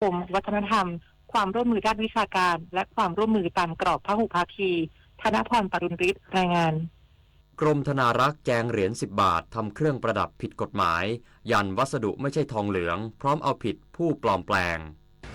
คมวัฒนธรรม ความร่วมมือด้านวิชาการ และความร่วมมือตามกรอบพหุภาคี ธนพร ปรุณฤทธิ์ รายงาน กรมธนารักษ์แจงเหรียญสิบบาททำเครื่องประดับผิดกฎหมาย ยันวัสดุไม่ใช่ทองเหลือง พร้อมเอาผิดผู้ปลอมแปลง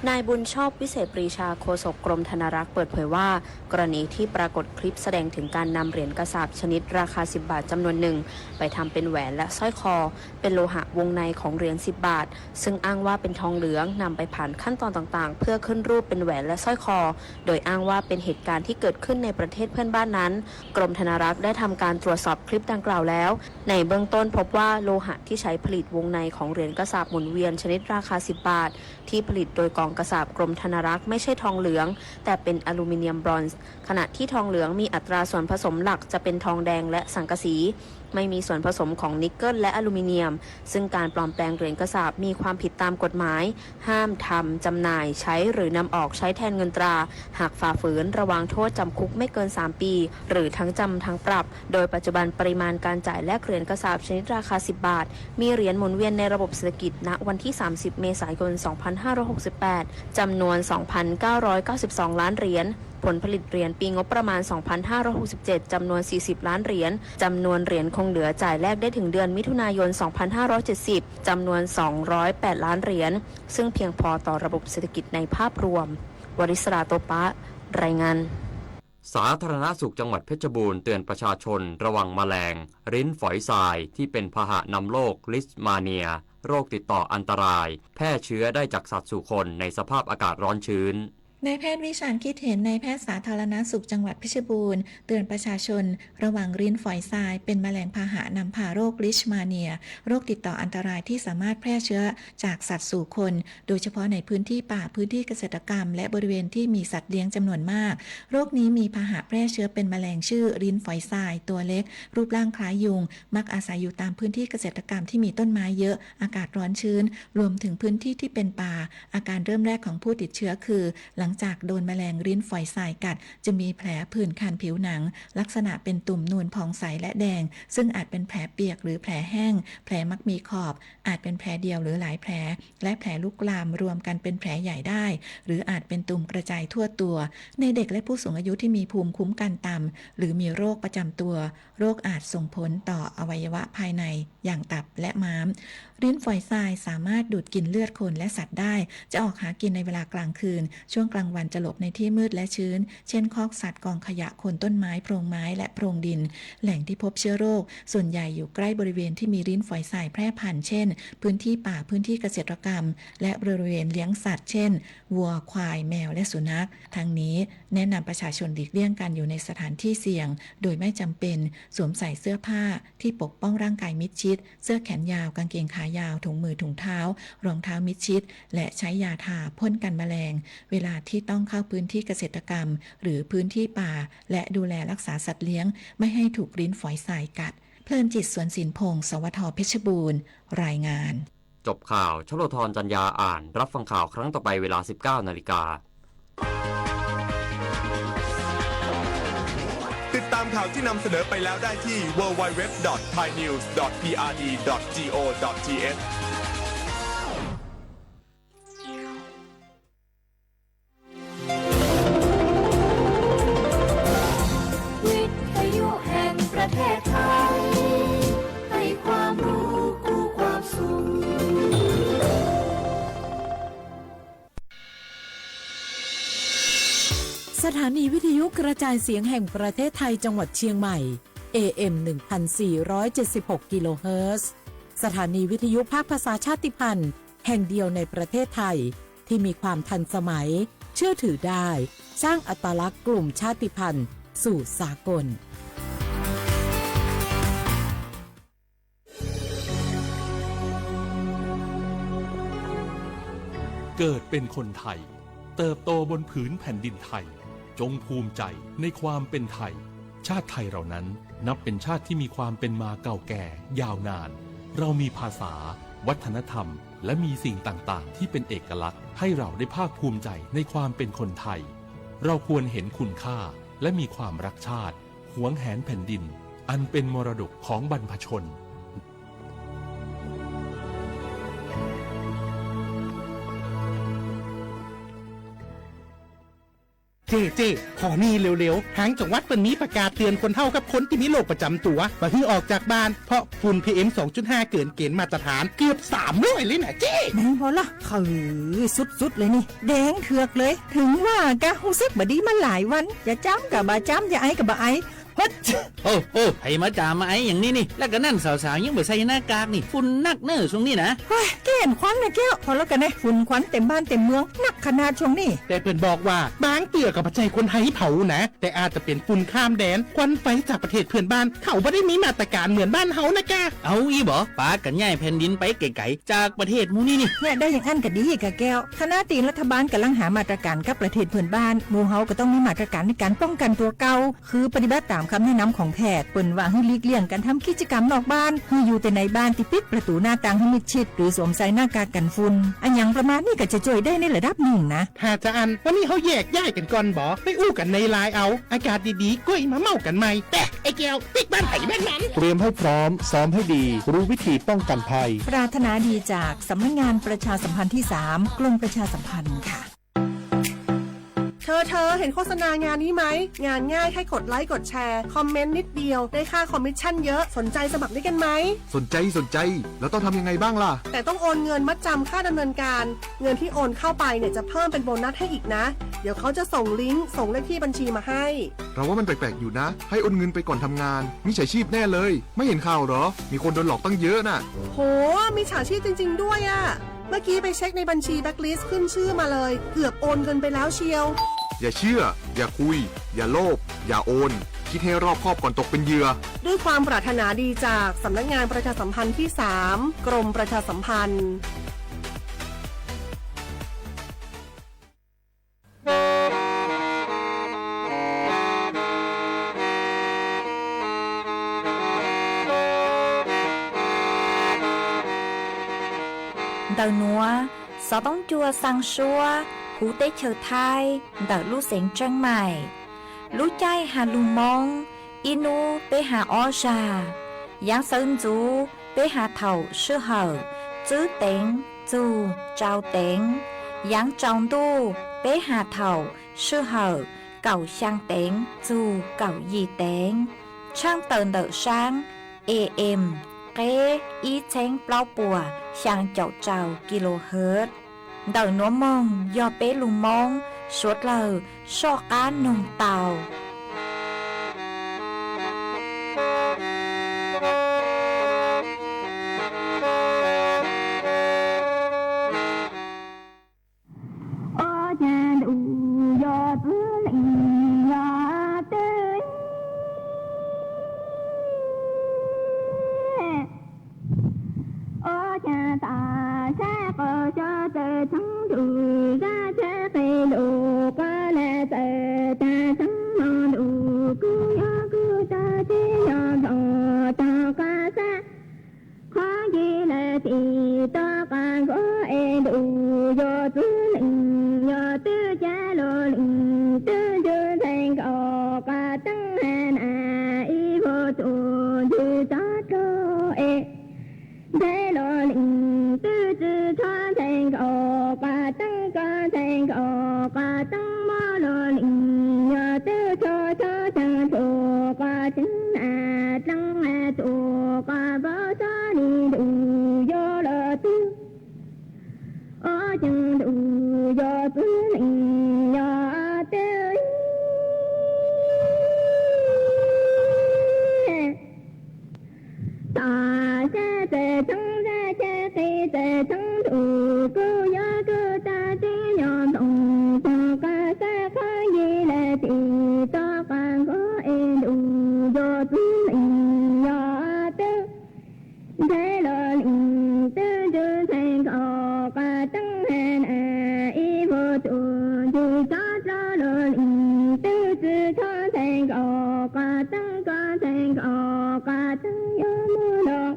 นายบุญชอบ วิเศษปรีชา โฆษกกรมธนารักษ์เปิดเผยว่า กรณีที่ปรากฏคลิปแสดงถึงการนำเหรียญกษาปณ์ชนิดราคาสิบบาทจำนวนหนึ่ง ไปทำเป็นแหวนและสร้อยคอ เป็นโลหะวงในของเหรียญสิบบาท ซึ่งอ้างว่าเป็นทองเหลือง นำไปผ่านขั้นตอนต่างๆ เพื่อขึ้นรูปเป็นแหวนและสร้อยคอ โดยอ้างว่าเป็นเหตุการณ์ที่เกิดขึ้นในประเทศเพื่อนบ้านนั้น กรมธนารักษ์ได้ทำการตรวจสอบคลิปดังกล่าวแล้ว ในเบื้องต้นพบว่าโลหะที่ใช้ผลิตวงในของเหรียญกษาปณ์หมุนเวียนชนิดราคาสิบบาท ที่ผลิตโดยกองกษาปณ์กรมธนารักษ์ไม่ใช่ทองเหลือง แต่เป็นอลูมิเนียมบรอนซ์ ขณะที่ทองเหลืองมีอัตราส่วนผสมหลักจะเป็นทองแดงและสังกะสี ไม่มีส่วนผสมของนิกเกิลและอลูมิเนียม ซึ่งการปลอมแปลงเหรียญกษาปณ์มีความผิดตามกฎหมาย ห้ามทำ จำหน่าย ใช้ หรือนำออกใช้แทนเงินตรา หากฝ่าฝืนระวางโทษจำคุกไม่เกินสามปี หรือทั้งจำทั้งปรับ โดยปัจจุบันปริมาณการจ่ายแลกเหรียญกษาปณ์ชนิดราคาสิบบาท มีเหรียญหมุนเวียนในระบบเศรษฐกิจณวันที่สามสิบเมษายนสองพันห้าร้อยหกสิบแปด จำนวนสองพันเก้าร้อยเก้าสิบสองล้านเหรียญ ผลผลิตเหรียญปีงบประมาณสองพันห้าร้อยหกสิบเจ็ด จำนวนสี่สิบล้านเหรียญ จำนวนเหรียญคงเหลือจ่ายแลกได้ถึงเดือนมิถุนายนสองพันห้าร้อยเจ็ดสิบ จำนวนสองร้อยแปดล้านเหรียญ ซึ่งเพียงพอต่อระบบเศรษฐกิจในภาพรวม วริศรา โตปะ รายงาน สาธารณสุขจังหวัดเพชรบูรณ์เตือนประชาชนระวังแมลงริ้นฝอยทรายที่เป็นพาหะนำโรค Leishmania โรคติดต่ออันตราย แพร่เชื้อได้จากสัตว์สู่คนในสภาพอากาศร้อนชื้น นายแพทย์วิชาญ คิดเห็น นายแพทย์สาธารณสุขจังหวัดเพชรบูรณ์เตือนประชาชนระวังริ้นฝอยทรายเป็นแมลงพาหะนำพาโรค Leishmania โรคติดต่ออันตรายที่สามารถแพร่เชื้อจากสัตว์สู่คน โดยเฉพาะในพื้นที่ป่า พื้นที่เกษตรกรรม และบริเวณที่มีสัตว์เลี้ยงจำนวนมาก โรคนี้มีพาหะแพร่เชื้อเป็นแมลงชื่อริ้นฝอยทรายตัวเล็ก รูปร่างคล้ายยุง มักอาศัยอยู่ตามพื้นที่เกษตรกรรมที่มีต้นไม้เยอะ อากาศร้อนชื้น รวมถึงพื้นที่ที่เป็นป่า อาการเริ่มแรกของผู้ติดเชื้อคือ หลังจากโดนแมลงริ้นฝอยทรายกัด จะมีแผลผื่นคันผิวหนัง ลักษณะเป็นตุ่มนูนผ่องใสและแดง ซึ่งอาจเป็นแผลเปียกหรือแผลแห้ง แผลมักมีขอบ อาจเป็นแผลเดียวหรือหลายแผล และแผลลุกลามรวมกันเป็นแผลใหญ่ได้ หรืออาจเป็นตุ่มกระจายทั่วตัว ในเด็กและผู้สูงอายุที่มีภูมิคุ้มกันต่ำ หรือมีโรคประจำตัว โรคอาจส่งผลต่ออวัยวะภายในอย่างตับและม้าม ริ้นฝอยทรายสามารถดูดกินเลือดคนและสัตว์ได้ จะออกหากินในเวลากลางคืน ช่วงกลางวันจะหลบในที่มืดและชื้น เช่นคอกสัตว์ กองขยะ โคนต้นไม้ โพรงไม้ และโพรงดิน แหล่งที่พบเชื้อโรค ส่วนใหญ่อยู่ใกล้บริเวณที่มีริ้นฝอยทรายแพร่พันธุ์ เช่น พื้นที่ป่า พื้นที่เกษตรกรรม และบริเวณเลี้ยงสัตว์ เช่น วัว ควาย แมว และสุนัข ทั้งนี้ แนะนำประชาชนหลีกเลี่ยงการอยู่ในสถานที่เสี่ยง โดยไม่จำเป็น สวมใส่เสื้อผ้าที่ปกป้องร่างกายมิดชิด เสื้อแขนยาว กางเกงขายาว ถุงมือ ถุงเท้า รองเท้ามิดชิด และใช้ยาทาพ่นกันแมลง เวลาที่ต้องเข้าพื้นที่เกษตรกรรม หรือพื้นที่ป่า และดูแลรักษาสัตว์เลี้ยง ไม่ให้ถูกริ้นฝอยทรายกัด เพลินจิต สวนสินพงศ์ สวท เพชรบูรณ์ รายงาน จบข่าว ชโลธร จันยา อ่าน รับฟังข่าวครั้งต่อไปเวลาสิบเก้านาฬิกา ติดตามข่าวที่นำเสนอไปแล้วได้ที่ ดับเบิลยู ดับเบิลยู ดับเบิลยู ดอท ไทยนิวส์ ดอท พีอาร์ดี ดอท จี โอ ดอท ที เอช วิทยุแห่งประเทศไทย ให้ความรู้คู่ความสุข สถานีวิทยุกระจายเสียงแห่งประเทศไทยจังหวัดเชียงใหม่ เอ เอ็ม หนึ่งพันสี่ร้อยเจ็ดสิบหก กิโลเฮิรตซ์ สถานีวิทยุภาคภาษาชาติพันธุ์แห่งเดียวในประเทศไทย ที่มีความทันสมัย เชื่อถือได้ สร้างอัตลักษณ์กลุ่มชาติพันธุ์สู่สากล เกิดเป็นคนไทย เติบโตบนผืนแผ่นดินไทย จงภูมิใจในความเป็นไทย ชาติไทยเรานั้นนับเป็นชาติที่มีความเป็นมาเก่าแก่ยาวนาน เรามีภาษา วัฒนธรรม และมีสิ่งต่างๆ ที่เป็นเอกลักษณ์ให้เราได้ภาคภูมิใจในความเป็นคนไทย เราควรเห็นคุณค่าและมีความรักชาติ หวงแหนแผ่นดิน อันเป็นมรดกของบรรพชน เ เจ้ เจ้ ขอนี่เร็วๆ ทางจังหวัดเปิ้นมีประกาศเตือนคนเฒ่ากับคนที่มีโรคประจำตัว บ่หื้อออกจากบ้าน เพราะฝุ่น พีเอ็ม สองจุดห้า เกินเกณฑ์มาตรฐานเกือบสามร้อยเลยนะเจ้ ไหนพอละ เออ สุดๆ เลยนี่ แดงเถือกเลย ถึงว่ากะฮู้สึกบ่ดีมาหลายวัน จะจามกะบ่จาม จะไอก็บ่ไอ โอ้โอ้ ใผมาจ่ามาไออย่างนี้นี่ แล้วก็นั่นสาวๆ ยังบ่ใส่หน้ากากนี่ ฝุ่นนักเน้อช่วงนี้นะ เฮ้ย แก้มควันนะแก้ว พอแล้วกันนะ ฝุ่นควันเต็มบ้านเต็มเมือง นักขนาดช่วงนี้ แต่เปิ้นบอกว่า บางเตื้อก็บ่ใจ้คนไทยเผานะ แต่อาจจะเป็นฝุ่นข้ามแดน ควันไฟจากประเทศเพื่อนบ้าน เขาบ่ได้มีมาตรการเหมือนบ้านเฮานะกะ เอาอี้บ่ ปากันย้ายแผ่นดินไปไกลๆ จากประเทศหมู่นี้นี่ เนี่ย ได้อย่างอั้นก็ดีกะแก้ว ขณะที่รัฐบาลกำลังหามาตรการกับประเทศเพื่อนบ้าน หมู่เฮาก็ต้องมีมาตรการในการป้องกันตัวเก่า คือปฏิบัติตามคำแนะนำของแพทย์ เปิ้นว่าให้หลีกเลี่ยงการทำกิจกรรมนอกบ้าน ให้อยู่แต่ในบ้านที่ปิดประตูหน้าต่างให้มิดชิด หรือสวมใส่หน้ากากกันฝุ่น อะหยังประมาณนี้ก็จะช่วยได้ในระดับหนึ่งนะ ถ้าจะอั้น วันนี้เฮาแยกย้ายกันก่อนบ่ ไปอู้กันในไลน์เอา อากาศดีๆ ก้อยมาเม้ากันใหม่ ไป ไอ้แก้ว ปิ๊กบ้านไผบ้านมัน เตรียมให้พร้อม ซ้อมให้ดี รู้วิธีป้องกันภัย ปรารถนาดีจากสำนักงานประชาสัมพันธ์ที่สาม กรมประชาสัมพันธ์ค่ะ เธอ เธอ เห็นโฆษณางานนี้ไหม งานง่ายแค่กดไลค์กดแชร์ คอมเมนต์นิดเดียว ได้ค่าคอมมิชชั่นเยอะ สนใจสมัครด้วยกันไหม สนใจ สนใจ แล้วต้องทำยังไงบ้างล่ะ แต่ต้องโอนเงินมัดจำค่าดำเนินการ เงินที่โอนเข้าไปเนี่ยจะเพิ่มเป็นโบนัสให้อีกนะ เดี๋ยวเขาจะส่งลิงก์ ส่งเลขที่บัญชีมาให้ เราว่ามันแปลกๆอยู่นะ ให้โอนเงินไปก่อนทำงาน มิจฉาชีพแน่เลย ไม่เห็นข่าวเหรอ มีคนโดนหลอกตั้งเยอะน่ะ โห มิจฉาชีพจริงๆด้วยอะ เมื่อกี้ไปเช็คในบัญชีแบล็คลิสต์ขึ้นชื่อมาเลย เกือบโอนเงินไปแล้วเชียว อย่าเชื่อ อย่าคุย อย่าโลภ อย่าโอน คิดให้รอบคอบก่อนตกเป็นเหยื่อ ด้วยความปรารถนาดีจากสำนักงานประชาสัมพันธ์ที่สาม กรมประชาสัมพันธ์ Ntawm nuav, xov toob cua xaa suab huv teb chaws Thaib ntawm lub xeev Tseeb Maim. Lub caij has lug Moob, ib nub peb has ob zag. Yaav sawv ntxuv peb has thaum sij hawm tswb teev txug tsau teev. Yaav tsaus ntuj peb has thaum sij hawm kaum xyaa teev txug kaum yim teev. Tshaaj tawm ntawm saab A M, qeb ib txheeb plaub puas xyaa caum rau kilohertz. Ntawm nuav moog yog peb lug Moob suav dlawg soj qaab noog tau. Ob caag ntuj yog txwv leej yog twb, ob caag tag sab qau xyov txawm txheeb ntuj zab txhab qe lug quas le txawm tag txheeb moog ntuj kuv yuav kuv tag teb yog nplog tog quas xab. Qhov nce lawm tim toj quas nkuaj es ntuj yog txwv leej yog twb ca lug leej twb ntsug ntxhais nkaus quas teeb has nas ib vuag tug ntsug tog dlua es ntxhais lug leej twb txwv rho ntxhais nkaus quas teeb ko ntxhais nkaus quas teeb mob lug leej yog twb rho rho xyaa tug quas teeb nas dleeb tug quas npau suav le ntuj yog lug twb. Ob caag ntuj yog txwv leej yog twb, tog sab txawm txheeb zab ca qe txawm txheeb ntuj kuv yuav kuv tag teb yog nplog tog quas xab. Qhov nce lawm tim toj quas nkuaj es ntuj yog txwv leej yog twb, ntxhais lug leej twb ntsug ntxhais nkaus quas teeb has nas ib vuag tug ntsug tog dlua lug leej twb txwv rho ntxhais nkaus quas teeb ko ntxhais nkaus quas teeb yuav mob lug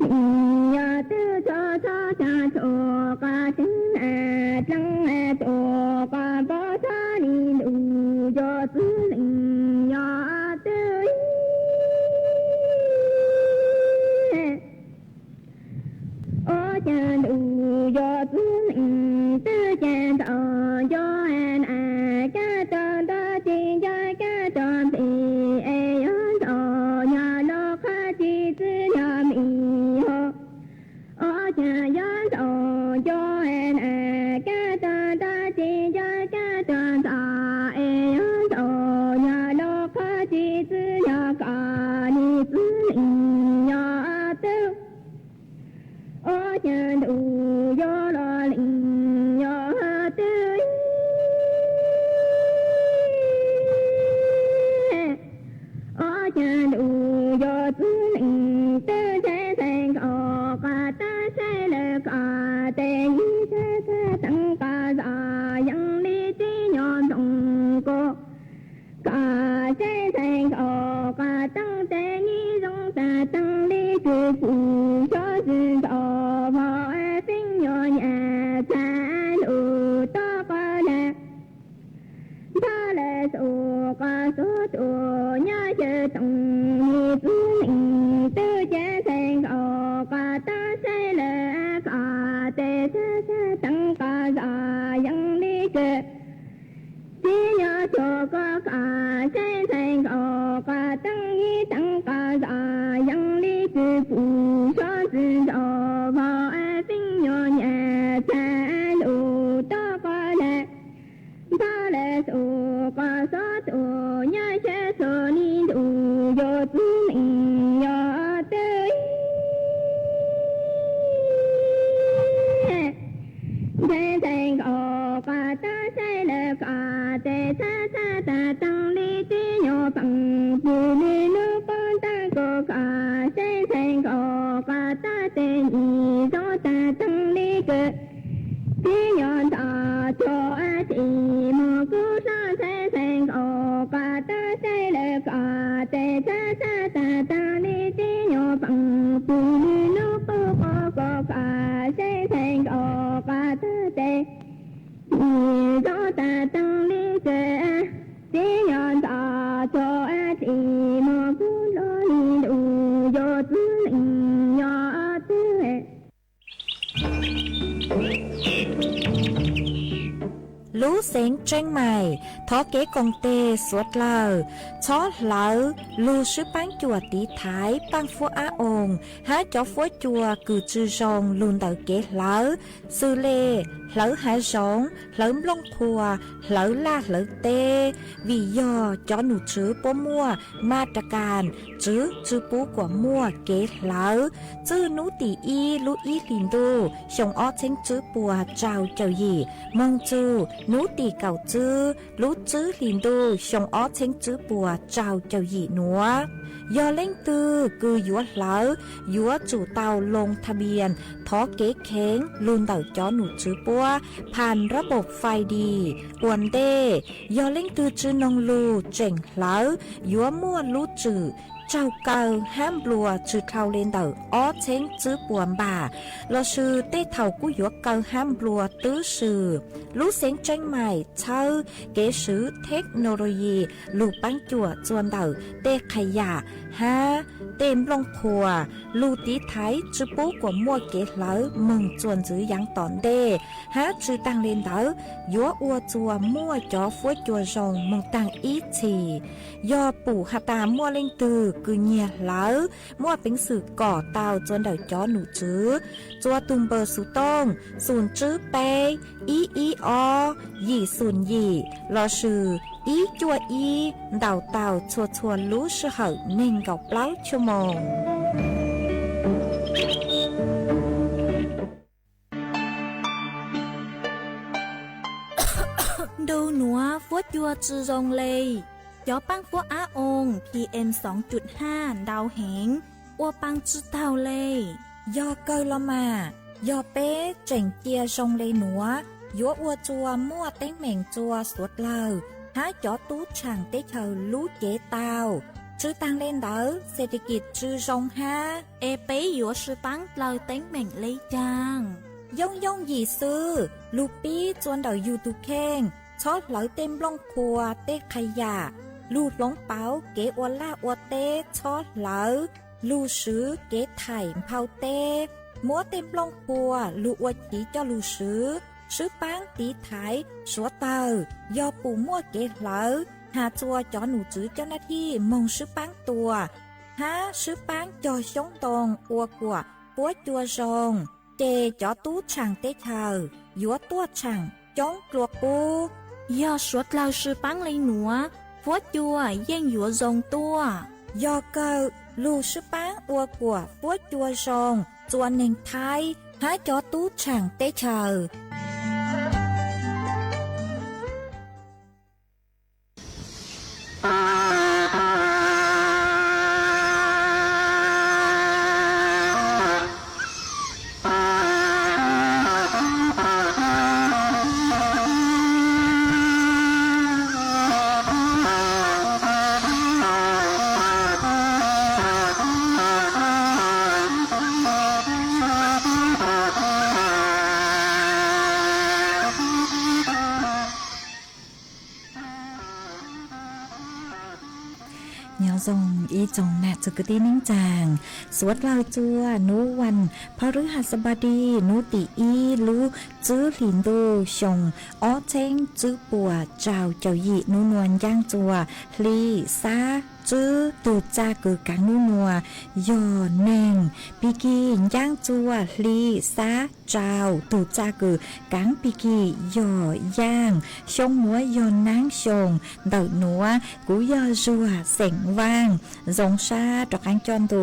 leej yog twb rho rho xyaa tug quas teeb nas dleeb tug quas npau suav le ntuj yog txwv leej yog twb. Ob caag ntuj yog txwv leej twb ca ntxaus nco has nas kab kws, tib nyuag tuag koj koj saib ntxhais nkauj koj teeb ib teeb koj zoj yees li txwm pum sab txwm ntsaum vau feeb nyuag nyiam txag lus tuaj koj lawm. Npaj lawm xus koj xob tus nyob sab xus li ntuj yuav txwv neej yog twb ntxhais ntxhais nkauj koj tab saib lawm koj tes txhab txhab tag teeb li tib nyuag peem pw li lub qub ntaub koj koj saib ntxhais nkauj koj tab tes yim zoo tag teeb li kws tib nyuag ntxhais tuag txij mus kub sab ntxhais ntxhais nkauj koj tab saib lawm koj tes txhab txhab tag teeb li tib nyuag peem pw li lub qub qub koj koj saib ntxhais nkauj koj tab tes yim zoo tag teeb li kws tib nyuag ntxhais tuag txij mus kub ntaub li ntuj yuav txwv neej yog twb Lub xeev Tseeb Maim thov kev koom tes suav dlawg txhob hlawv lug swb paab cuam tiv thaiv paaj fuab ab oo hab cov fuab cua kws tsi zoo lug ntawm kev hlawv, xws le hlawv hav zoov, hlawv nplooj qhuav, hlawv laj hlawv teb, vim yog cov num tswv puab muaj ma ra kas tswv tsi pub kuas muaj kev hlawv. Txwj nub tim ib lub ib hlis ntuj xyoo ob txheeb tswb puas rau caum yim moog txug nub tim kaum tswb lub tswb hlis ntuj xyoo ob txheeb tswb puas rau caum yim nuav. Yog leej twg kws yuav hlawv, yuav tsum tau loo tha npias thov kev kheev lug ntawm cov num tswv puab phas rab npaum fais dis ua ntej. Yog leej twg tsi noog lug tseem hlawv, yuav muaj lub tswm tsaug kaw hab nplua tsi dhau le ntawm ob txheeb tswb puas npam, lossis tej thaum kuj yuav kaw hab nplua twb swm. Lub xeev Tseeb Maim txhawb kev swv theknoloyi lug paab cuam txuas ntawm tej qhas yam hab tej nplooj qhuas lug tiv thaiv tsi pub kuas muaj kev hlawv moog txuas ntxiv yaav tom ntej, hab tsi taag le ntawd yuav ua txuas muaj cov fuab cua zoo moog taag ib txhis. Yog pum has tas muaj leej twg kws nyiag hlawv, muaj peev xwm kom tau txuas ntawm cov num tswv txuas tug npawb xuv tooj xum tswb peb ib ib ob yim xum yim lossis ib cuaj ib ntaus tau txhua txhua lub sij hawm neeg nkaum plaub chua moos. Ntu nuav fuab cua tsi zoo le, cov paab fuab ab oo PM soo cum haj ntau heev, ua paa tsi taug le. Yog kawg los mas, yog peb tseem cia zoo le nuav, yuav ua txuas muaj teeb meem txuas suav dlawg hab cov tub tshaam teb chaws lub cev tau. Tsi taag le ntawd, xes tis kim tsi zoo hab. Es peb yuav sib paab dlaws teeb meem le caag? Yooj yooj yim xwb, lug pib txuas ntawm yug tug kheej, txhob hlawv tej nplooj qhuas tej qhas yam, lug hloov pauv kev ua laj ua teb txhob hlawv, lug swv kev thaim nphau teb, muab tej nplooj qhuas lug ua chiv coj lug swv, sib paab tiv thaiv suav dlawg. Yog pum muaj kev hlawv, has txuas cov num tswv coj naj thij moog sib paab tua, hab sib paab cog xyoob ntoo ua kuas fuab cua zoo, ces cov tub tshaam teb chaws yuav tuaj tshaam coob dlua qub. Yog suav dlawg sib paab le nuav, fuab cua yeej yuav zoo tuaj. Yog kawg, lug sib paab ua kuas fuab cua zoo txuas neeg Thaib hab cov tub tshaam teb chaws. Zoo ib tsoom nam txwv kwv tij neej tsaa, suav dlawg txua nub vas phab rwb has xab npab di, nub tim ib lub tswb hlis ntuj xyoo ob txheeb tswb puas rau caum yim, nub nua ncaaj txua hli xab tswb, tug txaj kws kaav nub nua yog neeg, pig kig ncaaj txua hli xab rau, tug txaj kws kaav pig kig yog yaaj, xyoo nuav yog naab xyoo, ntawm nuav kuv yog Zuag xeem Vaaj. Zoo sab rov qaab coj ntu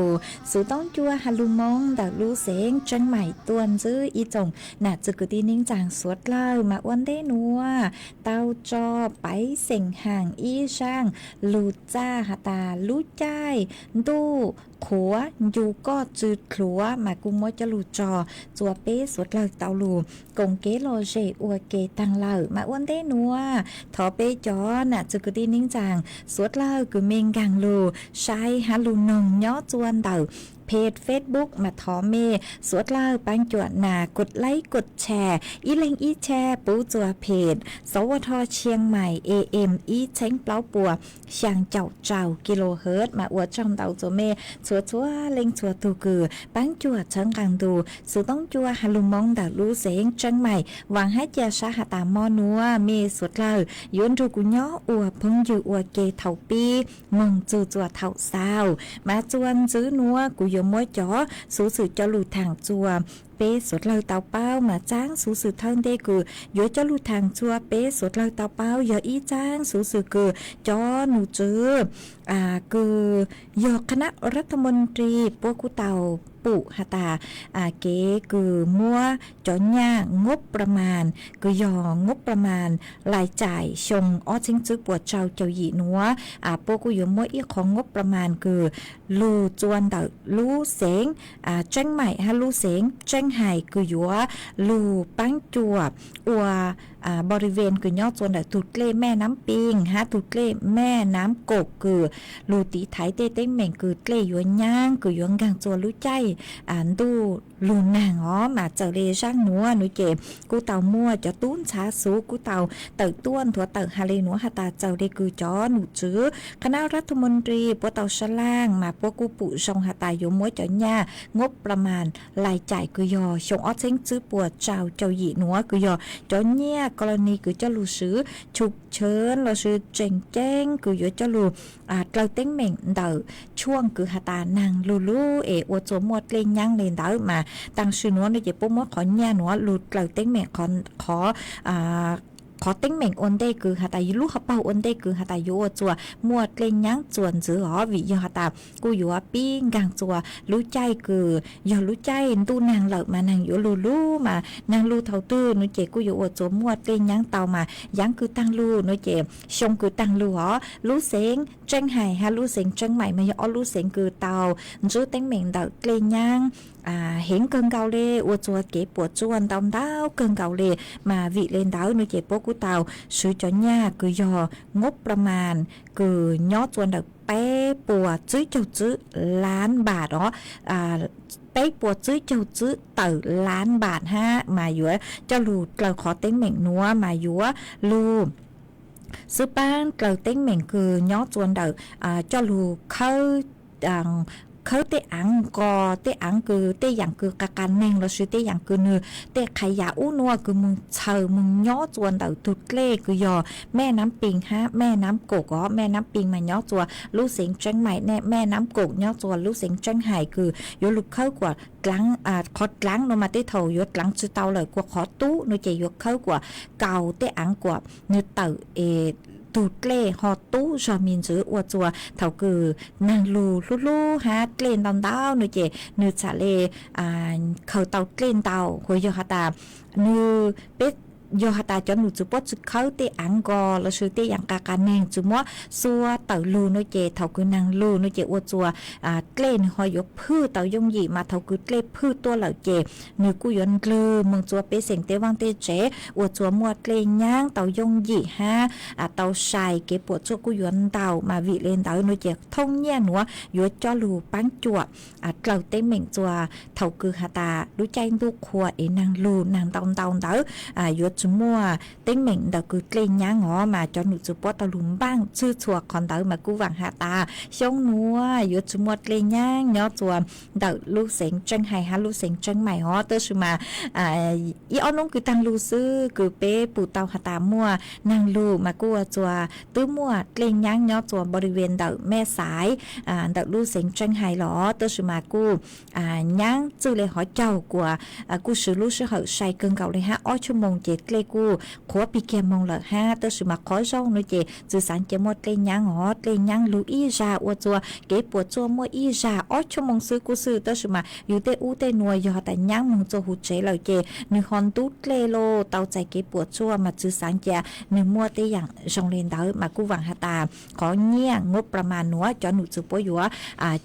xuv toob cua has lug Moob ntawm lub xeev Tseeb Maim tuaj ntxiv ib tsoom nam txwv kwv tij neej tsaa suav dlawg. Mas ua ntej nuav tau tso paiv xeem haas ib zaaj lug txaj has tas lub caij ntuj qhuav ncu koj tsw dlhuav, mas kuj muab coj lug tso txua peb suav dlawg tau lug koom kev lom zem ua ke taag lawm. Mas ua ntej nuav thov peb cov nam txwv kwv tij neej tsaa suav dlawg kws mej nkaag lug saib hab lug noog nyob txua ntawm page Facebook, mas thov mej suav dlawg paab cuam nas kos laib kos tshare, ib leeg ib tshare pub txua page Sov Ua Dho Tshiab Mais A M ib txheeb plaub puas xyaa caum rau kilohertz. Mas ua tsaug ntau txua mej txhua txhua leej txhua tug kws paab cuam txhawb nqaa ntu xuv toob cua has lug Moob ntawm lub xeev Tseeb Maim. Vaam hab ca sab has tas mo nuav mej suav dlawg yuav nrug kuv nyob ua phooj ywg ua ke thaum pib moog txug txua thaum xaus. Mas txua ntxiv nuav kuv yuav muab cov xuv xwm coj lug thaam txua peb suav dlawg tau paub. Mas txaab xuv xwm thawj ntej kws yuav coj lug thaam txua peb suav dlawg tau paub yog ib txaab xuv xwm kws cov num tswv kws yog khana ras tha mon ri puab kuj tau pum has tas kev kws muab cov nyaj ngub pra mas kws yog ngub pra mas lais caim xyoo ob txheeb tswb puas rau caum yim nuav, puab kuj yuav muab ib qho ngub pra mas kws lug txua ntawm lub xeev Tseeb Maim hab lub xeev Tseeb Hais kws yuav lug paab cuam ua npo ri ven kws nyob txua ntawm tug dlej Mej Nab Pij hab tug dlej Mej Nab Kaum kws lug tiv thaiv tej teeb meem kws dlej yuav nyaab kws yuav nkaag txua lub caij ntuj lug naag os. Mas txawm le zaaj nuav nuav ces kuj tau muaj cov tub ntxhab xuv kuj tau tawm tuaj nthuav tawm has le nuav has tas txawm le kws cov num tswv khana ras tha mon ri puab tau sab laaj mas puab kuj pum zoo has tas yuav muab cov nyaj ngub pra mas lais caim kws yog xyoo ob txheeb tswb puas rau caum yim nuav kws yog cov nyaj kos lo ni kws coj lug swv tshum chawv lossis tseem ceeb kws yuav coj lug dlaws teeb meem ntawm tshuaj kws has tas naag lug lug es ua txua muaj dlej nyaab le ntawd. Mas tam sim nuav nuav ces puab muab qhov nyaj nuav lug dlaws teeb meem qhov qhov teeb meem ua ntej kws has tas lub hauv paug ua ntej kws has tas yuav ua txua muaj dlej nyaab txua ntxiv os, vim yog has tas kuj yuav pib nkaag txua lub caij kws yog lub caij ntuj naag lawm mas naag yuav lug lug mas naag lug thaum twg nuav ces kuj yuav ua txua muaj dlej nyaab tau mas yaav kws taag lug nuav ces xyoo kws taag lug os. Lub xeev Tseeb Hais hab lub xeev Tseeb Maim mas yog ob lub xeev kws tau ntsib teeb meem ntawm dlej nyaab heev kawg nkaus le, ua txua kev puam tsuaj ntau ntau kawg nkaus le. Mas vim le ntawd nuav ces puab kuj tau swv cov nyaj kws yog ngub pra mas kws nyob txua ntawm peb puas tsib caug tsib lab npaam os, peb puas tsib caug tsib tawm lab npaam hab mas yuav coj lug dlaws qhov teeb meem nuav mas yuav lug xwb paab dlaws teeb meem kws nyob txua ntawm coj lug khawb khawb tej aav nqos, tej aav kws tej yaam kws qas qas neeg lossis tej yaam kws nwg tej qha yam ub nuav kws moog txhaws moog nyob txua ntawm tug dlej kws yog Mej Nab Pij hab Mej Nab Kaum os. Mej Nab Pij mas nyob txua lub xeev Tseeb Maim ne, Mej Nab Kaum nyob txua lub xeev Tseeb Hais kws yuav lug khawb kuas dlaav, qhov dlaav nuav mas tej thaum yuav dlaav tsi tau lawm kuas qhov tub nuav ces yuav khawb kuas kaus tej aav kuas nwg tawm es tug dlej ho tub zog me ntsis ua txua thaum kws naag lug hlub hlub hab dlej ntau ntau nuav ces nwg txhaj le khaws tau dlej ntau. Hu yog has tas nwg peb yog has tas cov num tswv puab tsi khawb tej aav nqos lossis tej yaam qas qas neeg tsi muab xua tawm lug nuav ces thaum kws naag lug nuav ces ua txua dlej nwg ho yuav phwj tau yooj yim, mas thaum kws dlej phwj tuaj lawm ces nwg kuj yuav ndlwg moog txua pej xeem tej vaaj tej tsev ua txua muaj dlej nyaab tau yooj yim hab tau sai kev puam tsuaj kuj yuav ntau. Mas vim le ntawd nuav ces thooj nyiaj nuav yuav coj lug paab cuam dlaws teeb meem txua thaum kws has tas lub caij ntuj qhua es naag lug naag ntau ntau ntawd yuav tsis muaj teeb meem ntawm kws dlej nyaab os, mas cov num txwv puab tau lug npaaj txhwb txhua qhov ntawd mas kuj vaam has tas xyoo nuav yuav tsis muaj dlej nyaab nyob txuas ntawm lub xeev Tseeb Hais hab lub xeev Tseeb Mais os. Tab sis mas ib ob nub kws taag lug xwb kws peb pum tau has tas muaj naag lug mas kuj ua txuas twb muaj dlej nyaab nyob txuas npau li ntawm Mej Xaiv, ntawm lub xeev Tseeb Hais los, tab sis mas kuj nyaab txwj le hov caug kuas kuj swv lub sij hawm sai kawg nkaus le hab, ob xuab moos ces dlej kuj qhuav pig kiag moog lawm hab. Tab sis mas qhov zoo nuav ces txwv xaav cia muaj dlej nyaab os, dlej nyaab lug ib zag ua txuas kev puam tsuaj muaj ib zag ob xuab moos xwb kuj xwb, tab sis mas yug tej ub tej nuav yog tas nyaab moog txuas huv tsev lawm ces nwg ho ntub dlej los tau txais kev puam tsuaj, mas txwv xaav cia nwg muaj tej yaam zoo le ntawd mas kuj vaam has tas qhov nyiaj ngub plas mas nuav cov num txwv puab yuav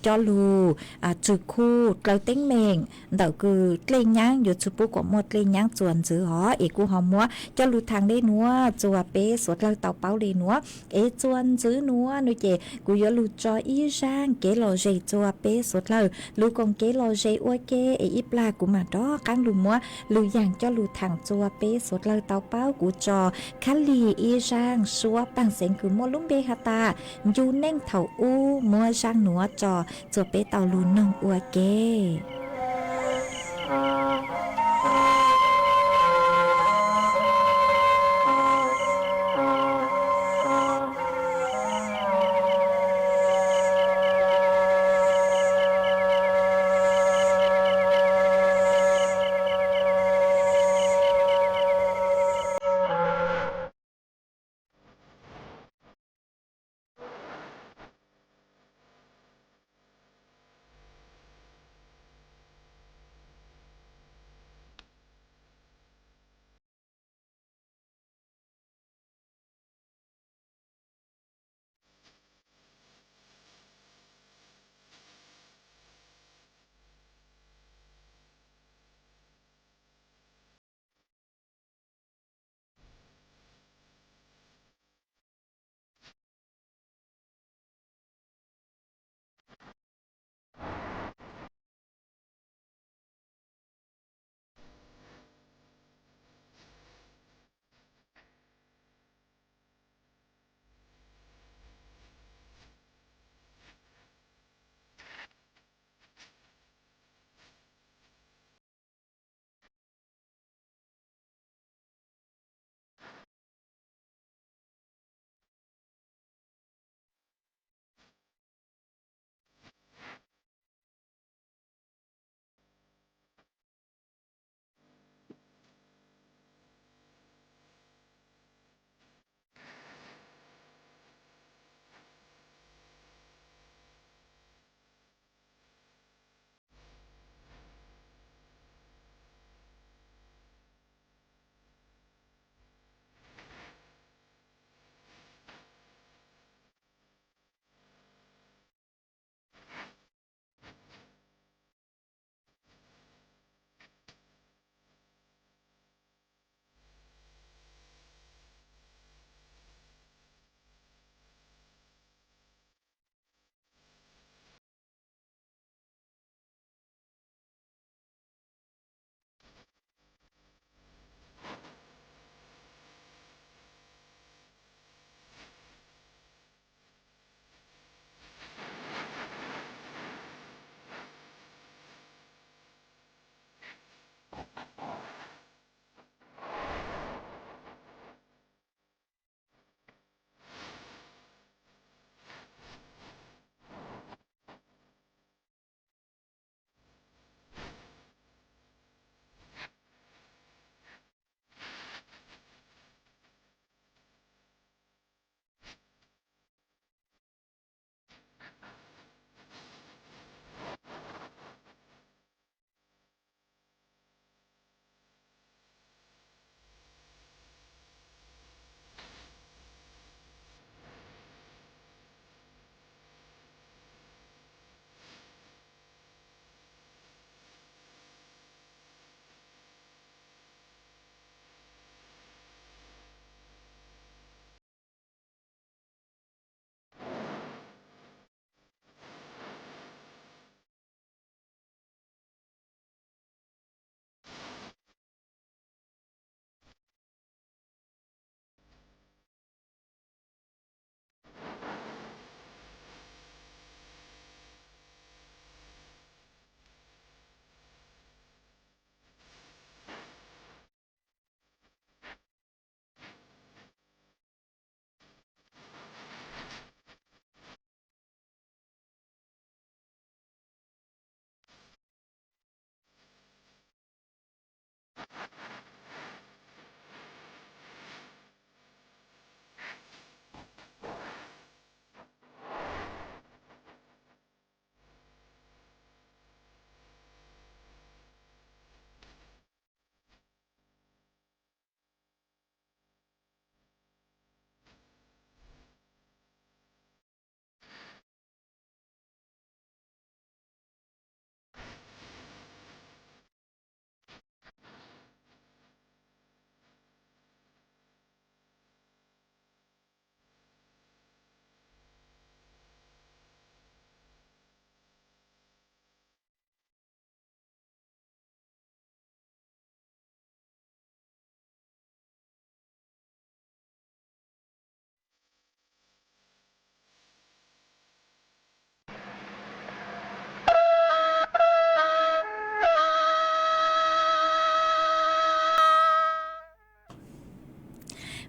coj lug tsw khu dlaw teeb meem ntawm kws dlej nyaab, yuav tsw pub kuas muaj dlej nyaab txuas ntxwv os, es kuj ho muab coj lug thaam le nuav txuas peb suav dlawg tau paub le nuav. Es txuas ntxwv nuav nuav ces kuv yuav lug tso ib zaaj kev lom zem txuas peb suav dlawg lug koom kev lom zem ua ke, es ib plag kuv mam rov qaab lug muab lwm yaam coj lug thaam txuas peb suav dlawg tau paub. Kuv tso khab lig ib zaaj suab paaj xeev kws muaj lub npe has tas Ncu Neej Thaum Ub, muab zaaj nuav tso txuas peb tau lug noog ua ke.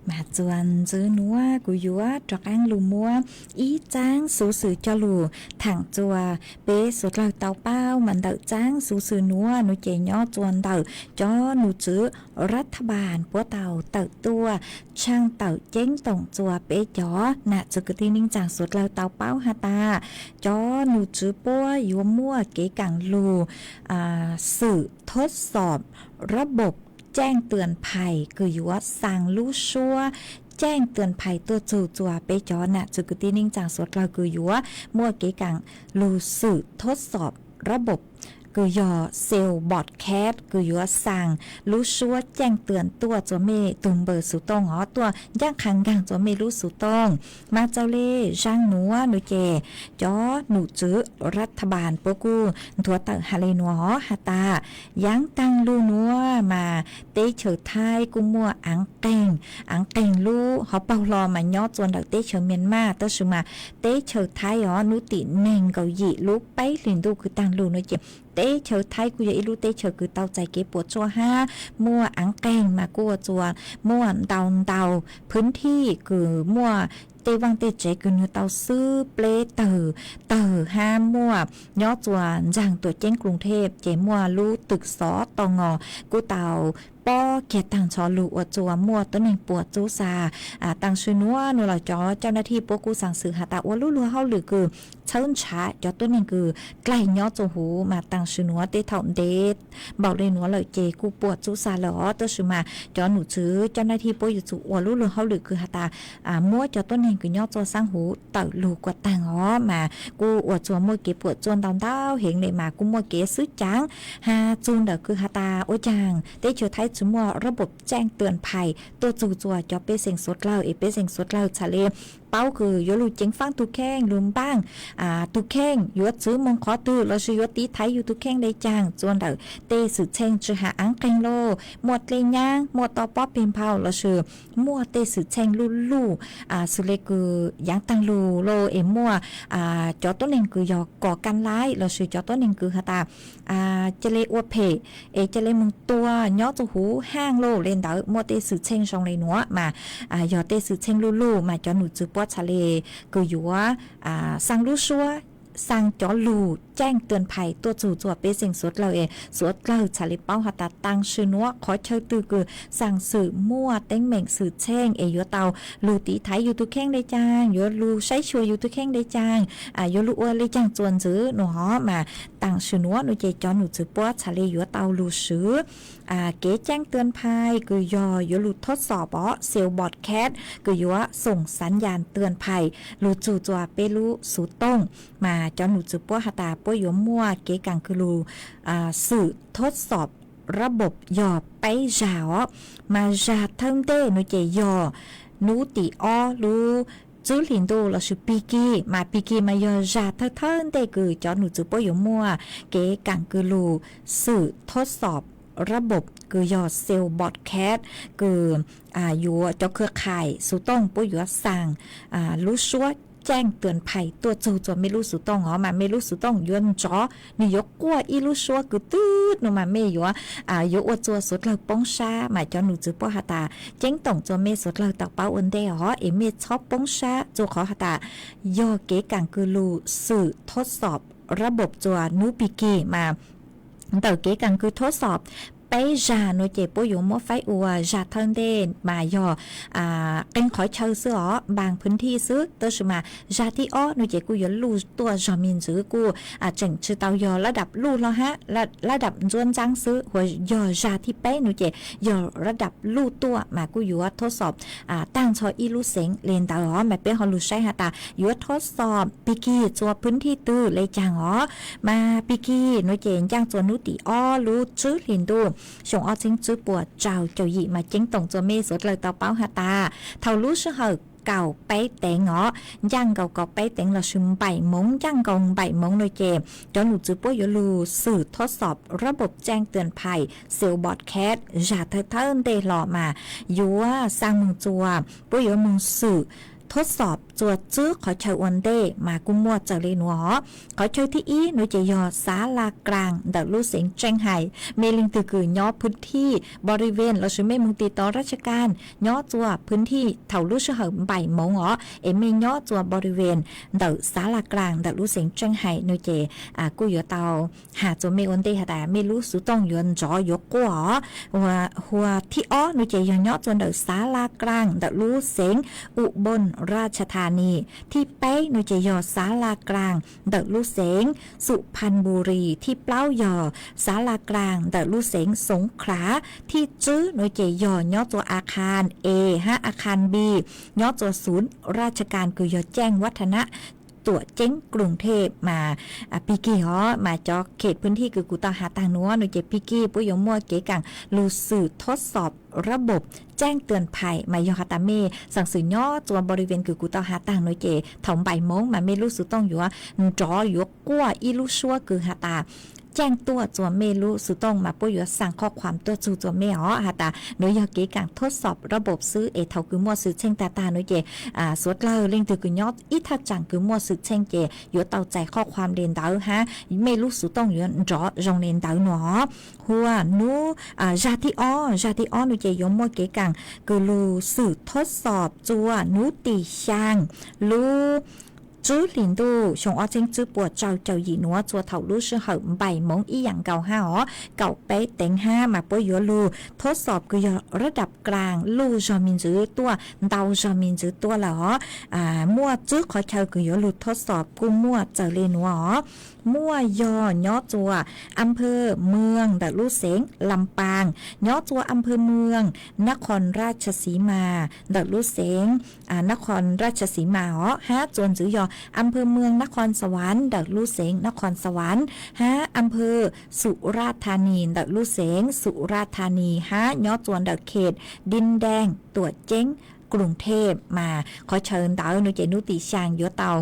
Mas txuas ntxiv nuav kuv yuav rov qaab lug muab ib txaab xuv xwm coj lug thaam rua peb suav dlawg tau paub. Mas ntawm txaab xuv xwm nuav nuav ces nyob rua ntawm cov num tswv รัฐบาล puab tau tawm tuaj tshaaj tawm ceeb toom rua peb cov nam txwv kwv tij neej tsaa suav dlawg tau paub has tas cov num tswv puab yuav muaj kev kaam lug xwm ทดสอบระบบแจ้งเตือนภัย kws yuav xaa lub suab แจ้งเตือนภัย tuaj txug rua peb cov nam txwv kwv tij neej tsaa suav dlawg kws yuav muaj kev kaam lug xwm ทดสอบระบบ kws yog เซลล์ บอทแคสต์ kws yuav xaa lub suab แจ้งเตือน tuaj rua mej tug npawb xuv tooj hov, tuaj ncaaj qha nkaag rua mej lub xuv tooj. Mas txawm le zaaj nuav nuav ces cov num tswv รัฐบาล puab kuj nthuav tawm has le nuav hov has tas yaav taag lug nuav mas teb chaws Thaib kuj muaj aav qeeg, aav qeeg lub hov paug hlo mas nyob rua ntawm teb chaws Mianmar, tab sis mas teb chaws Thaib hov nub tim neeg nkaum yim lub peb hlis ntuj kws taag lug nuav ces teb chaws Thaib kuj yog ib lub teb chaws kws tau txais kev puam tsuaj hab muaj aav qeeg mas kuj ua rua muaj ntau ntau พื้นที่ kws muaj tej vaaj tej tsev kws nwg tau xwb pleb tawg tawg hab muaj nyob rua ntsaag tuam ceeb กรุงเทพ ces muaj lub twm xov tau ngos kuj tau pob kiag taag nrho lug ua rua muaj tuab neeg puam txub xa. Taam sim nuav nuav los cov เจ้าหน้าที่ puab kuj xaa xwm has tas ua lub luag hauj lwm kws txhawb ntshav cov tuab neeg kws dlaig nyob rua huv mas taam sim nuav tej thaum ntev npaum le nuav lawm ces kuj puam txub xa lawm os. Tab sis mas cov num tswv เจ้าหน้าที่ puab yuav tsum ua lub luag hauj lwm kws has tas muab cov tuab neeg kws nyob rua saab huv tawm lug kuas taag os, mas kuj ua rua muaj kev puam tsuaj ntau ntau heev le mas kuj muaj kev xwb caav has txug ntawm kws has tas ua caag teb chaws Thaib tsi muaj ระบบแจ้งเตือนภัย tuaj txug rua cov pej xeem suav dlawg es pej xeem suav dlawg txhad le paub kws yuav lug ceev faab tug kheej, lug npaaj tug kheej, yuav txwv moog qhov twg lossis yuav tiv thaiv yug tug kheej le caag rua ntawm tej xwm txheej tsi has aav qeeg lauj, muaj dlej nyaab, muaj toj pob peg nphau lossis muaj tej xwm txheej luj luj xws le kws yaav taag lug lauj es muaj cov tuab neeg kws yog kos kaj laib lossis cov tuab neeg kws has tas ca le ua phem es ca le moog tua nyob rua huv haaj lauj le ntawd, muaj tej xwm txheej zoo le nuav mas yog tej xwm txheej luj luj mas cov num tswv puab txhad le kws yuav xaa lub suab, xaa cov lug แจ้งเตือนภัย tuaj txug rua pej xeem suav dlawg es suav dlawg txhad le paub has tas taam sim nuav qhov chaw twg kws xaa xwm muaj teeb meem xwm txheej es yuav tau lug tiv thaiv yug tug kheej le caag, yuav lug saib xyuas yug tug kheej le caag, yuav lug ua le caag txuas ntxiv nuav hov mas taam sim nuav nuav ces cov num tswv puab txhad le yuav tau lug swv kev แจ้งเตือนภัย kws yog yuav lug ทดสอบ os, เซลล์ บอทแคสต์ kws yuav xoom สัญญาณเตือนภัย lug txug rua peb lub xuv tooj. Mas cov num tswv puab has tas puab yuav muaj kev kaam kws lug xwm ทดสอบระบบ yog peb zag os. Mas zag thawj ntej nuav ces yog nub tim ob lub tswv hlis ntuj lossis pig kig, mas pig kig mas yog zag thawj thawj ntej kws cov num tswv puab yuav muaj kev kaam kws lug xwm ทดสอบระบบ kws yog เซลล์ บอทแคสต์ kws yuav cov เครือข่าย xuv tooj puab yuav xaa lub suab แจ้งเตือนภัย tuaj txug rua mej lub xuv tooj os, mas mej lub xuv tooj yuav nrov, nwg yuav quaj ib lub suab kws twg nuav mas mej yuav, yuav ua rua suav dlawg poob sab. Mas cov num tswv puab has tas ceeb toom rua mej suav dlawg tau paub ua ntej os es mej txhob poob sab rua qhov has tas yog kev kaam kws lug xwm ทดสอบระบบ rua nub pig kig mas ntawm kev kaam kws ทดสอบ peb zag nuav ces puab yuav muab faib ua zag thawj ntej mas yog qee qhov chaw xwb os, บางพื้นที่ xwb, tab sis mas zag thib ob nuav ces kuj yuav luj tuaj zog me ntsis, kuj tseem tsi tau yog ระดับ luj hlo hab, ระดับ ntsuab ntxaab xwb. Ua yog zag thib peb nuav ces yog ระดับ luj tuaj mas kuj yuav ทดสอบ taag nrho ib lub xeev le ntawd os, mas peb ho lug saib has tas yuav ทดสอบ pig kig rua พื้นที่ twg le caag os. Mas pig kig nuav ces ncaaj rua nub tim ob lub tswv hlis ntuj xyoo ob txheeb tswv puas rau caum yim mas ceeb toom rua mej suav dlawg tau paub has tas thaum lub sij hawm kaum peb teev os, ncaaj nkaus kaum peb teev lossis npaim moov, ncaaj nkaus npaim moov nuav ces cov num tswv puab yuav lug xwm ทดสอบระบบ แจ้งเตือนภัย เซลล์ บอทแคสต์ zag thawj thawj ntej hlo mas yuav xaa moog rua, puab yuav moog xwm thov xom txua tswb qhov chaw ua ntej mas kuj muaj txawm li nuav os. Qhov chaw thib ib nuav ces yog xav laj klaas ntawm lub xeev Tseeb Hais. Mej leej twg kws nyob phwv thij boriven lossis mej moog tiv tov raj tsha kaas nyob txua phwv thij thaum lub sij hawm npaim moov os es mej nyob txua boriven ntawm xav laj klaas ntawm lub xeev Tseeb Hais nuav ces kuj yuav tau has txua mej ua ntej has tas mej lub xuv tooj yuav nrov yuav quaj os. Hua thib ob nuav ces yog nyob txua ntawm xav laj klaas ntawm lub xeev Ubon Raj Tha Nis. Thib peb nuav ces yog xav laj klaas ntawm lub xeev Xuphan Buri. Thib plaub yog xav laj klaas ntawm lub xeev Xoov Khlav. Thib tswb nuav ces yog nyob txua a khan e hab a khan bi nyob txua xuv raj tsha kaas kws yog Jaaj Vaj Tha Na, Tuam Ceeb Kruug Thej mas pig kig os. Mas cov khem phwv thij kws kuv tau has taag nuav nuav ces pig kig puab yuav muaj kev kaam lug xwm thov xom rab npob tseeb tuam phais mas yog has tas mej xaam xwm nyob txua boriven kws kuv tau has taag nuav ces thaum npaim moov mas mej lub xuv tooj yuav nrov yuav quaj ib lub suab kws has tas caaj tuaj txua mej lub xuv tooj mas puab yuav xaa qhov khuam tuaj txug txua mej os has tas nuav yog kev kaam thov xom rab npob xwb es thaum kws muaj xwm txheej taag taag nuav ces suav dlawg leej twg kws nyob ib thaj tsaam kws muaj xwm txheej ces yuav tau txais qhov khuam le ntawd hab mej lub xuv tooj yuav nrov zoo le ntawd nuav os. Hua nuav zag thib ob, zag thib ob nuav ces yuav muaj kev kaam kws lug xwm thov xom txua nuav tim xyaa lub tswb hlis ntuj xyoo ob txheeb tswb puas tsau caum yim nuav txua thaum lub sij hawm npaim moov ib yaam nkaus hab os, kaum peb teev hab mas puab yuav lug thov xom kws yog rab dam klaas luj zog me ntxwv tuaj, ntau zog me ntxwv tuaj lawm os. Muaj tswb qhov chaw kws yuav lug thov xom kuj muaj txawm le nuav os. Muaj yog nyob txua am phawj mws ntawm lub xeev Lam Paas, nyob txua am phawj mws Nab Khon Raj Xi Mas ntawm lub xeev Nab Khon Raj Xi Mas os, hab txua ntxwv yog am phawj mws Nab Khon Sa Vas ntawm lub xeev Nab Khon Sa Vas, hab am phawj Xu Raj Tha Nis ntawm lub xeev Xu Raj Tha Nis, hab nyob txua ntawm khem Din Daeng, Tuam Ceeb, Kruug Thej mas qhov chaw ntawd nuav ces nuav tim xyaa yuav tau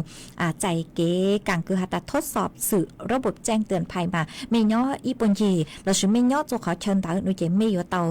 txais kev kaam kws has tas thov xom xwm rab npob tseeb tuam phais mas mej nyob ib puag ncig lossis mej nyob txua qhov chaw ntawd nuav ces mej yuav tau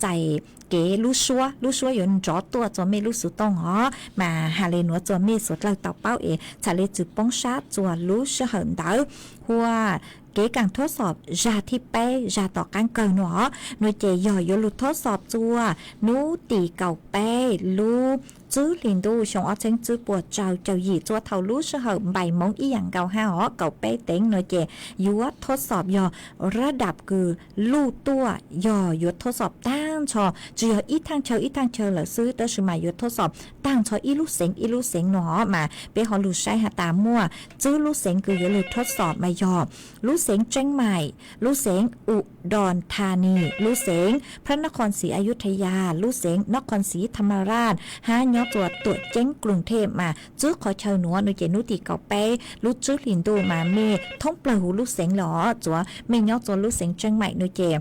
txais kev lub suab, lub suab yuav nrov tuaj txua mej lub xuv tooj os. Mas has le nuav txua mej suav dlawg tau paub es txhaj le tsi poob sab txua lub sij hawm ntawd. Hua kev kaam thov xom zag thib peb, zag tom qaab kawg nuav os, nuav ces yog yuav lug thov xom txua nuav tim kaum peb lub tswb hlis ntuj xyoo ob txheeb tswb puas tsau caum yim txua thaum lub sij hawm npaim moov ib yaam nkaus hab os, kaum peb teev nuav ces yuav thov xom yog rab dam kws luj tuaj, yog yuav thov xom taag nrho, tsi yog ib thaaj chaw ib thaaj chaw lawm xwb tab sis mas yuav thov xom taag nrho ib lub xeev ib lub xeev nuav os. Mas peb ho lug saib has tas muaj tswb lub xeev kws yuav lug thov xom mas yog lub xeev Tseeb Maim, lub xeev U Doo Tha Nis, lub xeev Phab Nab Khon Xi Ayuthaya, lub xeev Nab Khon Xi Tham Ma Raj, hab nyob txua Tuam Ceeb Kruug Thej mas tswb qhov chaw nuav nuav ces nuav tim kaum peb lub tswb hlis ntuj mas mej thoob plawg huv lub xeev le os. Txua mej nyob txua lub xeev Tseeb Maim nuav ces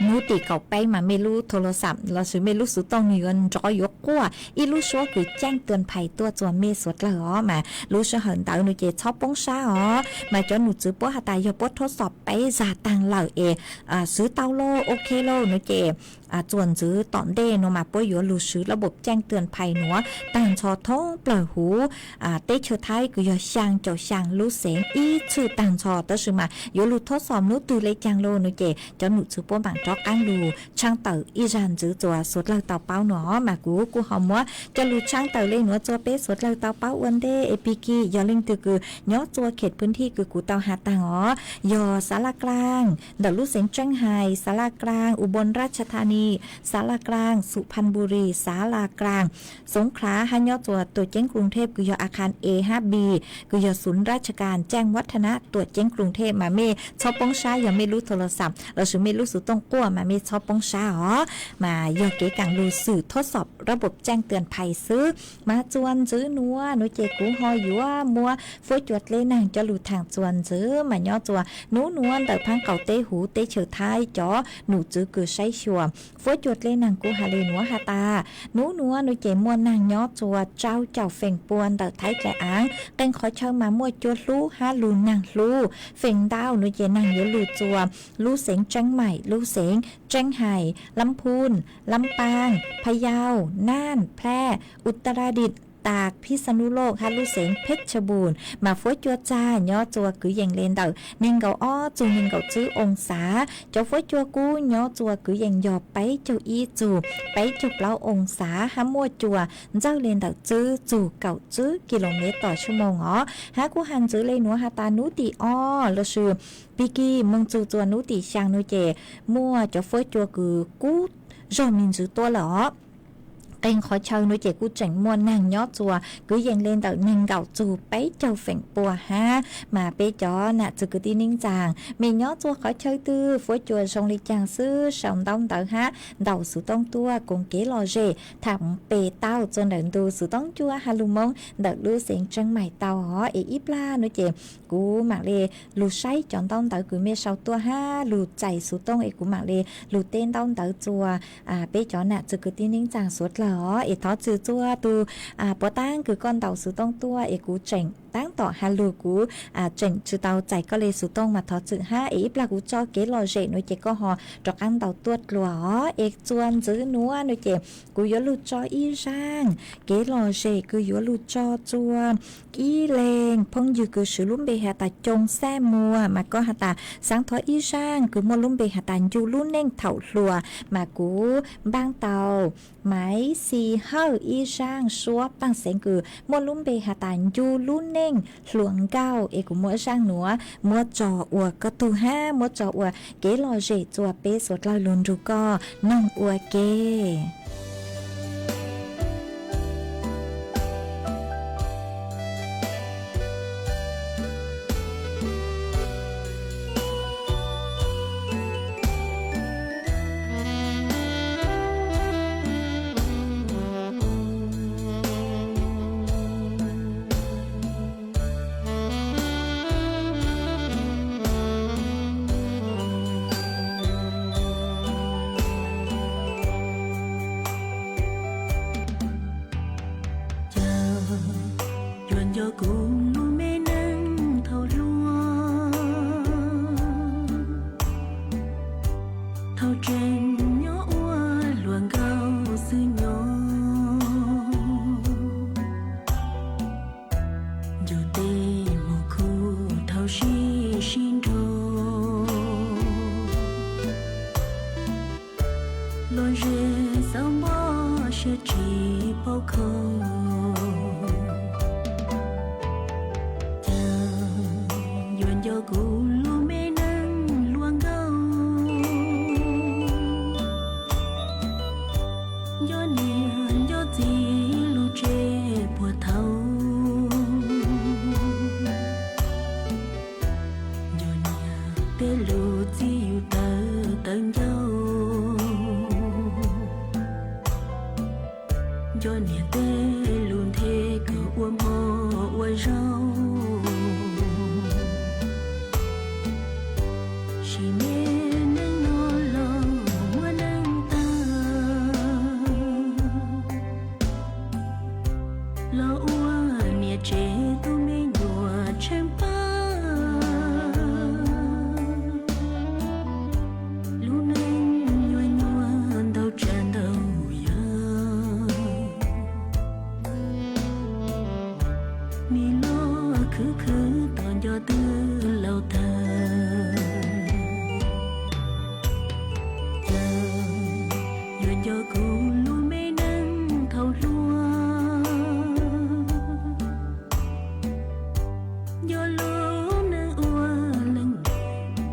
nuav tim kaum peb mas mej lub thoo las xam lossis mej lub xuv tooj nuav yuav nrov yuav quaj ib lub suab kws caaj tuam phais tuaj txua mej suav dlawg os. Mas lub sij hawm ntawd nuav ces txhob poob sab os. Mas cov num tswv puab has tas yog puab thov xom peb zag taag lawm es swv tau lauj, ok lauj nuav ces txuas ntxwv tom ntej nuav mas puab yuav lug swv lab npob caaj tuam phais nuav taag nrho thoob plawg huv teb chaws Thaib kws yog xyaa caum xyaa lub xeev ib txhwm taag nrho. Tab sis mas yuav lug thov xom nub twg le caag lauj nuav ces cov num tswv puab maam rov qaab lug tshaaj tawm ib zag ntxwv txua suav dlawg tau paub nuav os. Mas kuv kuj ho muab coj lug tshaaj tawm le nuav txua peb suav dlawg tau paub ua ntej. A P K yog leej twg kws nyob txua khem phwv thij kws kuv tau has taag os, yog Xav Laj Klaaj ntawm lub xeev Tseeb Hais, Xav Laj Klaaj, U Bon Raj Tha Nis, Xav Laj Klaaj, Xu Phan Buri, Xav Laj Klaaj, Xoov Khlav, hab nyob txua tuam ceeb Kruv Thej kws yog A Khan A hab B, kws yog xuv raj tsha kas Jaaj Vaj Tha Na tuam ceeb Kruv Thej mas mej txhob poob sab, yog mej lub thoo las xam lossis mej lub xuv tooj quaj mas mej txhob poob sab os. Mas yog kev kaam lug xwm thov xom rab npom caaj tuam phais xwb. Mas txuas ntxwv nuav nuav ces kuv ho yuav muab fuab cua dleb naag coj lug thaam txuas ntxwv mas nyob txua nub nuav ntawm phaab qaum teb huv teb chaws Thaib cov num tswv kws saib xyuas fuab cua dleb naag kuj has le nuav has tas, nub nuav nuav ces muaj naag nyob txua rau caum feem pua ntawm Thaib dlaim aav, qee qhov chaw mas muaj cua hlub hab lug naag hlub. Feem ntau nuav ces naag yuav lug txua lub xeev Tseeb Maim, lub xeev Tseeb Hais, Lab Phooj, Lab Paaj, Phaj Yau, Naaj, Phlaj, Utaradit, tas Phij Xa Nus Loj hab lub xeev Phej Cha Npum, mas fuab cua txag nyob txua kwv yees le ntawm nees nkaum ob txug nees nkaum tsib oo xav. Cov fuab cua kub nyob txua kwv yees yog peb caug ib txug peb caug plaub oo xav, hab muaj cua ntxawg le ntawm tsib txug kaum tsib kilomev tom suab moos os. Hab kuj has ntxiv le nuav has tas nub tim ob lossis pig kig moog txug txua nub tim xyaa nuav ces muaj cov fuab cua kws kub zog me ntsis tuab lawm os. Qee qhov chaw nuav ces kuj tseem muaj neeg nyob txua kwv yees le ntawm nees nkaum txug peb caug feem pua hab. Mas peb cov nam txwg kwv tij neej tsaa, mej nyob txua qhov chaw twg fuab cua zoo le caag xwb sau ntaub ntawv hab ntaus xuv tooj tuaj koom kev lom zem tham pe tau txua ntawm ntu xuv tooj cua has lug Moob ntawm lub xeev Tseeb Mais tau os. Es ib plag nuav ces kuv maam le lug saib cov ntaub ntawv kws mej sau tuaj hab lug txais xuv tooj es kuv maam le lug teb ntaub ntawv txua peb cov nam txwg kwv tij neej tsaa suav dlawg os. Es thov txim txua tug puav taab kws koj ntaus xuv tooj tuaj es kuv tseem taab tom has lug kuv tseem tsi tau txais koj le xuv tooj mas thov txim hab. Es ib plag kuv tso kev lom zem nuav ces koj ho rov qaab ntaus tuaj dlua os. Es txua ntxiv nuav nuav ces kuv yuav lug tso ib zaaj kev lom zem kws yuav lug tso txua ib leeg phooj ywg kws swv lub npe has tas Coo Xaj Muag, mas koj has tas xaav thov ib zaaj kws muaj lub npe has tas Ncu Lub Neej Thaum Hluas, mas kuv npaaj tau Maiv Xis Hawj ib zaaj suab paaj xeev kws muaj lub npe has tas Ncu Lub Neej Hluas Nkauj. Es kuv muab zaaj nuav muab tso ua koj tug hab muab tso ua kev lom zem txua peb suav dlawg lug nrug koj noog ua ke. Cas yuav nco kuv lub me neej thaum hluas, thaum tseem nyob ua hluas nkauj xwb nyob. Ncaws tej mus khuj thaum sib sib nraug, los ze xauv npob siab tsis paub kho. Cas yuav nco kuv lub me neej hluas nkauj, nco niam nco txiv lub tsev puag thaum, nco niam tej lub txij yug tawv tawv ncauj, nco niam tej lub nthe kws ua hmo ua zaug. Sim me neej no los muaj neej tag, los ua niam tsev tub me nyuam tsheej pab. Lub neej nyuaj nyuaj ntau tsav ntau yam, mi loj khwv khwv tos nco twb laus tag. Cas yuav nco kuv lub me neej thaum hluas, nco lub neej ua leej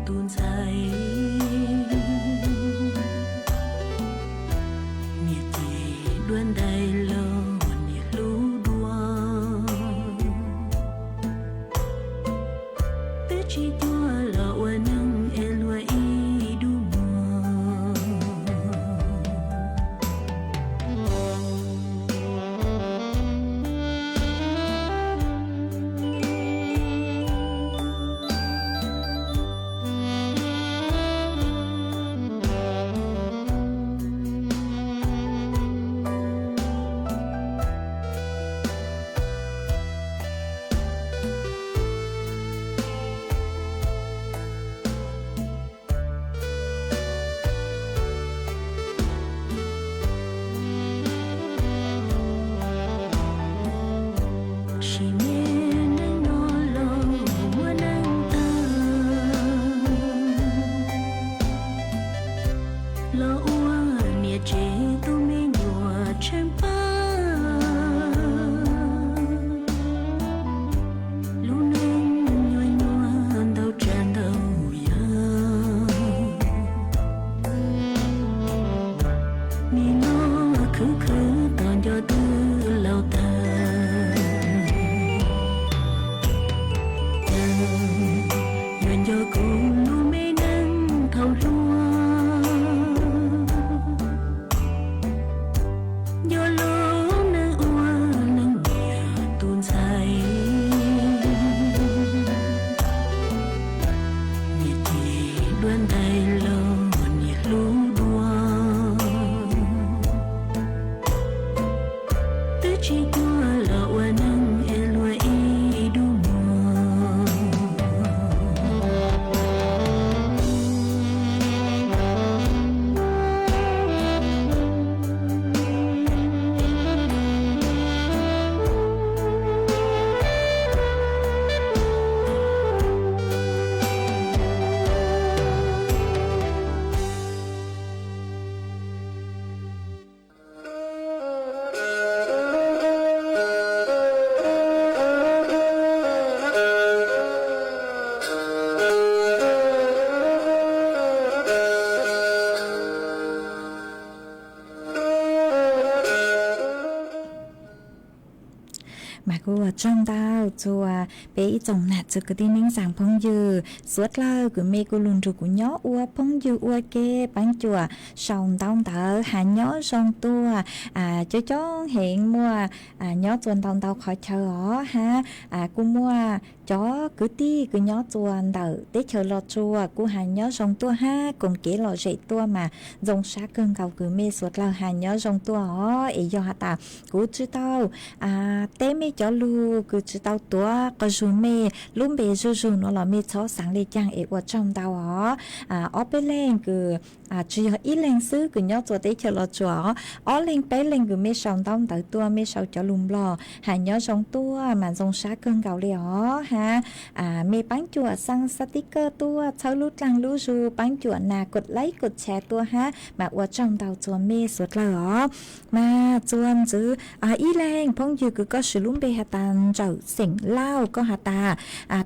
tus ntxhais, niam cem dua ntais los niam hlub dua, twb tsis Tsis tuaj los ua neej es luag ib dub muag. Mas kuj ua tsaug ntau txhua peb ib tsoom nam txiv kwv tij neej tsa phooj ywg suav dlawg, kuv mej kuj lug nrug kuv nyob ua phooj ywg ua ke, paab cuam sau ntaub ntawv has nyob zoo tuaj. Coob coob heev muaj nyob txhua ntau ntau qhov chaw os hab, kuj muaj cov kwv tij kws nyob txhua ntawm teb chaws Los Tsuas kuj has nyob zoo tuaj hab koom kev lom zem tuaj mas ntxoo sab kawg nkaus kws mej suav dlawg has nyob zoo tuaj os. Es yog has tas kuv tsi tau teb mej cov lug kws tsi tau tuav qo zug mej lub npe zuj zug nuav los mej txhob xaav le caag es ua tsaug ntau os. Ob peb leeg kws tsi yog ib leeg xwb kws nyob txhua teb chaws Los Tsuas os, ob leeg peb leeg kws mej sau ntaub ntawv tuaj, mej sau cov lug nplog has nyob zoo tuaj mas ntxoo sab kawg nkaus le os hab. Mej paab cuam xaa xaa tib kawj tuaj, txhawb lub dlaag lub zug, paab cuam nas kod laib kod chais tuaj hab mas ua tsaug ntau txhua mej suav dlawg os. Mas txhua ntxiv ib leeg phooj ywg kws koj swv lub npe has tas Ntsawm Xeem Lauj, koj has tas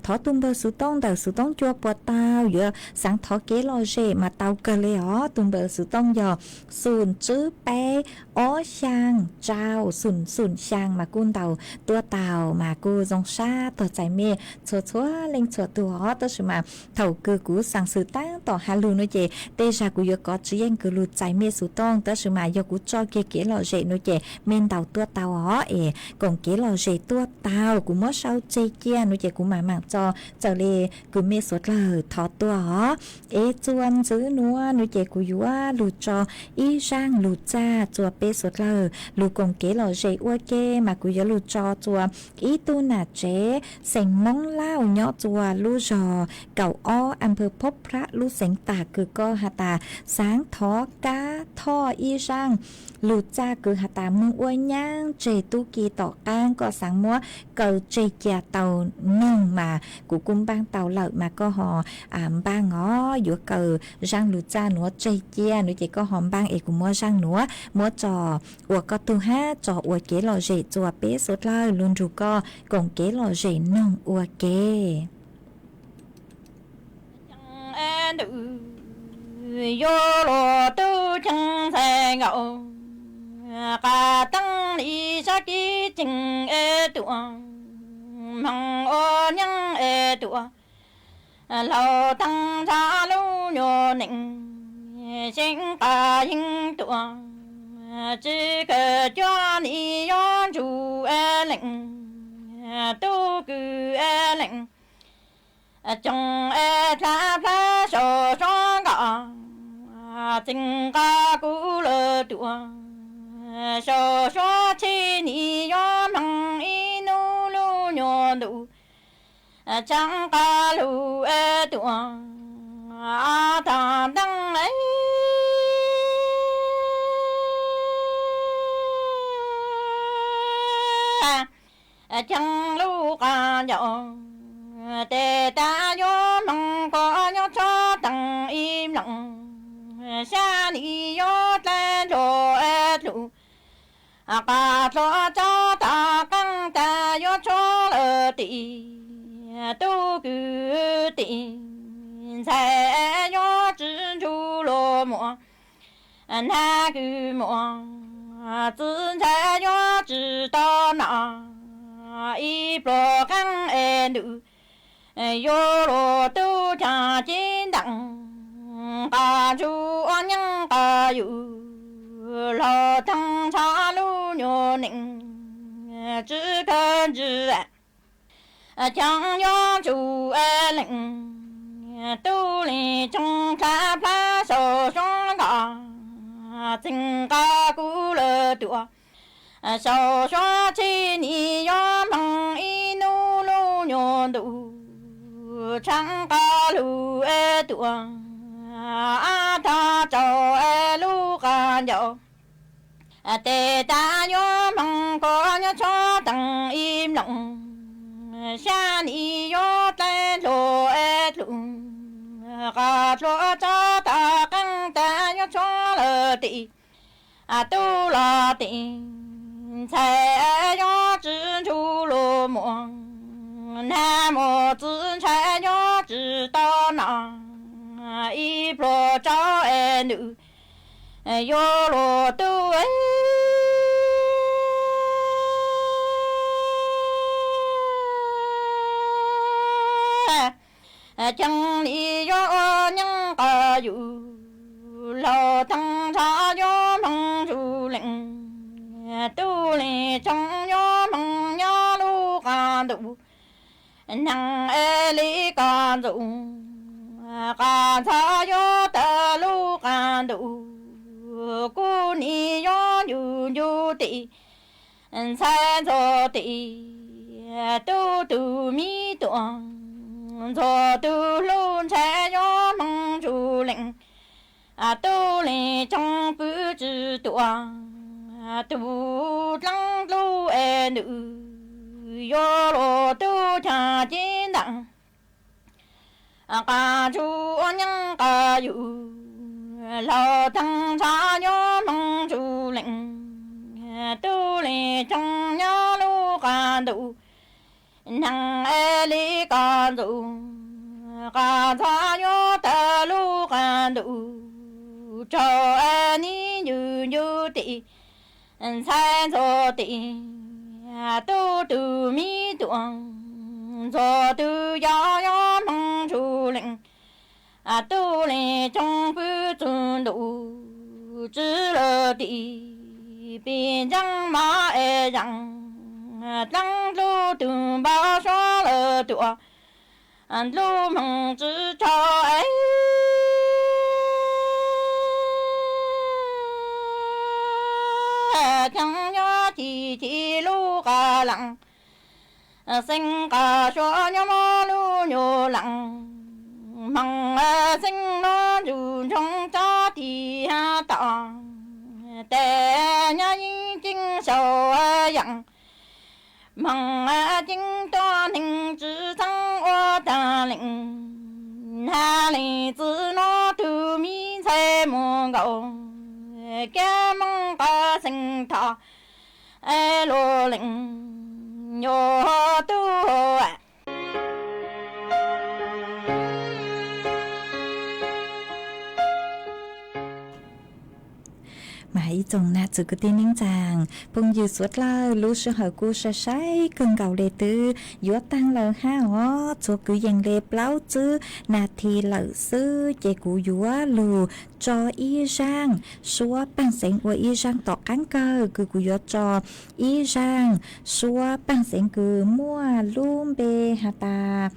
thov tug npawb xuv tooj ntawm xuv tooj cua puas tau, yuav xaav thov kev lom zem mas tau kawg le os. Tug npawb xuv tooj yog xum tswb peb ob xyaa rau xum xum xyaa mas kuj ntaus tuaj tau mas kuj zoo sab tuag txais mej txhua txhua leej txhua tug os. Tab sis mas thaum kws kuv xaa xwm taab tom has lug nuav ces tej zag kuv yuav kov tsis yeej kws lug txais mej xuv tooj, tab sis mas yog kuv tso kiag kev lom zem nuav ces mej ntaus tuaj tau os. Es koom kev lom zem tuaj tau, kuv muab sau tseg cia nuav ces kuv mam maam tso, txawm le kws mej suav dlawg thov tuaj os. Es txhua ntxiv nuav nuav ces kuv yuav lug tso ib zaaj lug txag txhua peb suav dlawg lug koom kev lom zem ua ke mas kuv yuav lug tso txhua ib tug nam tsev xeem Moob Lauj nyob txhua lub zog kaum ob, am pawg Phob Phrab lub xeev tag kws koj has tas xaav thov kab thoj ib zaaj lug txag kws has tas moog ua nyaab tseg tub ki tom qaab, koj xaav muab kaw tseg cia tau noog mas kuv kuj npaaj tau lawm mas koj ho npaaj os. Yuav kaw zaaj lug txag nuav tseg cia nuav ces koj ho npaaj es kuv muab zaaj nuav muab tso ua koj tug hab tso ua kev lom zem txhua peb suav dlawg lug nrug koj koom kev lom zem noog ua ke. Yuav luag tub ceev ntxhais nkaus, qas teeb li sab kib ceev es tuaj, hmoov ua nyeeb es tuaj, laug teeb ntsha lub nyuag neej, xyeeb qas yeeb tuaj, tsi kawg cuab ni yuav ntsug es leej, tub kws es leej, coom es dlha plab saum suab nkaus, txeev qas kuv lawm tuaj, saum suab tsheb ni yuav hmoov ib nub lub nyuag ntuj, txeev qas lug es tuaj, tag nteeb ceev lub qas ncaus, tes tas yuav hmoov koj nyob tsob teev ib mloog, xya ni yuav dlaib dlua es dlug, qas dlua tsob tas qeej tas yuav tshuab lawm tim, tub kws tim, ntxhais yuav tsi ntsug luag muam, nag kws muam, txiv ntxhais yuav tsi tau nom, ib pluag qeej es ntws, yuav luag tub caag cib ntees, qas ntsug ua nyeeb qas yug, laug teeb ntsha lub nyuag neej, tsi kawg ntsws, ceev yuav ntsug es leej, tub li tsoov dlha plab saum suab nkaus, txeev qas kuv lawm tuaj, Saum suav tsheb nim yuav hmoov ib hnub lub nyuag ntuj, tshav qab lug tuaj, ab thaj tsaus lub qab ncauj. Tes taw yuav hmoov koj nyob tshuav teev ib mloog, xya nim yuav dlaib hlua dlus, qab hlua tsob tag qeej tas yuav tshuav lawm tim. Tub los tim ntxhais yuav tsis ntsuj lub muag, nag muag txiv ntxhais yuav tsis tau no, ib pluag tsob es nws yuav luag tub. Ceeb li yuav ua nyeeb qab yus, laug theej ntxhais yuav hmoov ntsuj leej, tub leej tsoom yuav hmoov nyob lub qab ntuj, neeg es li koj ntxoov, qab ntxhais yuav tawm lub qab ntuj, kuv nim yuav ncu ncu tim ntxhais ntxuag tim tub tus me tuam, ntxuag tus hlub ntxhais yuav hmoov ntsuj leej, tub leej tsoom pw tsis tuam, tus dlaab dlub es nws yuav luag tub cag cev ntaam. Qab ntsuj ua nyeeb qab yus, laug theej ntxhais yuav hmoov ntsuj leej, tub leej tsoom nyob lub qab ntuj, neeg es li koj ntxoov, qab ntxhais yuav tawm lub qab ntuj, tsaug es nim ncu ncu tim ntxhais ntxuag tim tub tus me tuam, ntxuag tus yau yuav hmoov ntsuj leej, tub leej tsoom pw txug ntuj tsi lawm tim, pim ntseeb mas es zaam, dlaab dlub tug npau suav lawm tuaj, dlub hmoov tsi tsaug es, ceeb nyob ci ci lub qab laam, xeeb qab suav nyob mob lub nyuag laam, hmoov xeeb nuav ntsug ntsoov tsob tig hab tom, tes nyob yeej ceeb sau yaam, hmoov ceeb tuab neeg tsi txheeb ua taag leej, hab leej txiv nuav tug mi ntxhais muag nkaus, kab mooj qab xeeb thov es luag leej yuav tub. Mas ib tsoom nam txiv kwv tij neej tsaa, phooj ywg suav dlawg, lub sij hawm kuj sai sai kawg nkaus le twb yuav taag lawm hab os, txhua kwv yees le plaub tsib nas this lawm xwb ces kuv yuav lug tso ib zaaj suab paaj xeev ua ib zaaj tom qaab kawg kws kuv yuav tso ib zaaj suab paaj xeev kws muaj lub npe has tas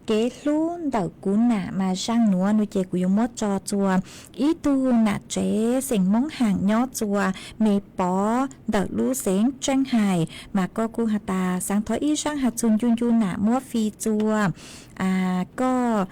kev hlub ntawm kuv nam mas zaaj nuav no ces kuv yuav muab tso txuas ib tug nam tsev xeem Moob Haam nyob txuas me pov ntawm lub xeev Tseeb Hais, mas koj kuj has tas xaav thov ib zaaj has txug ncu ncu nam muab fij txuas koj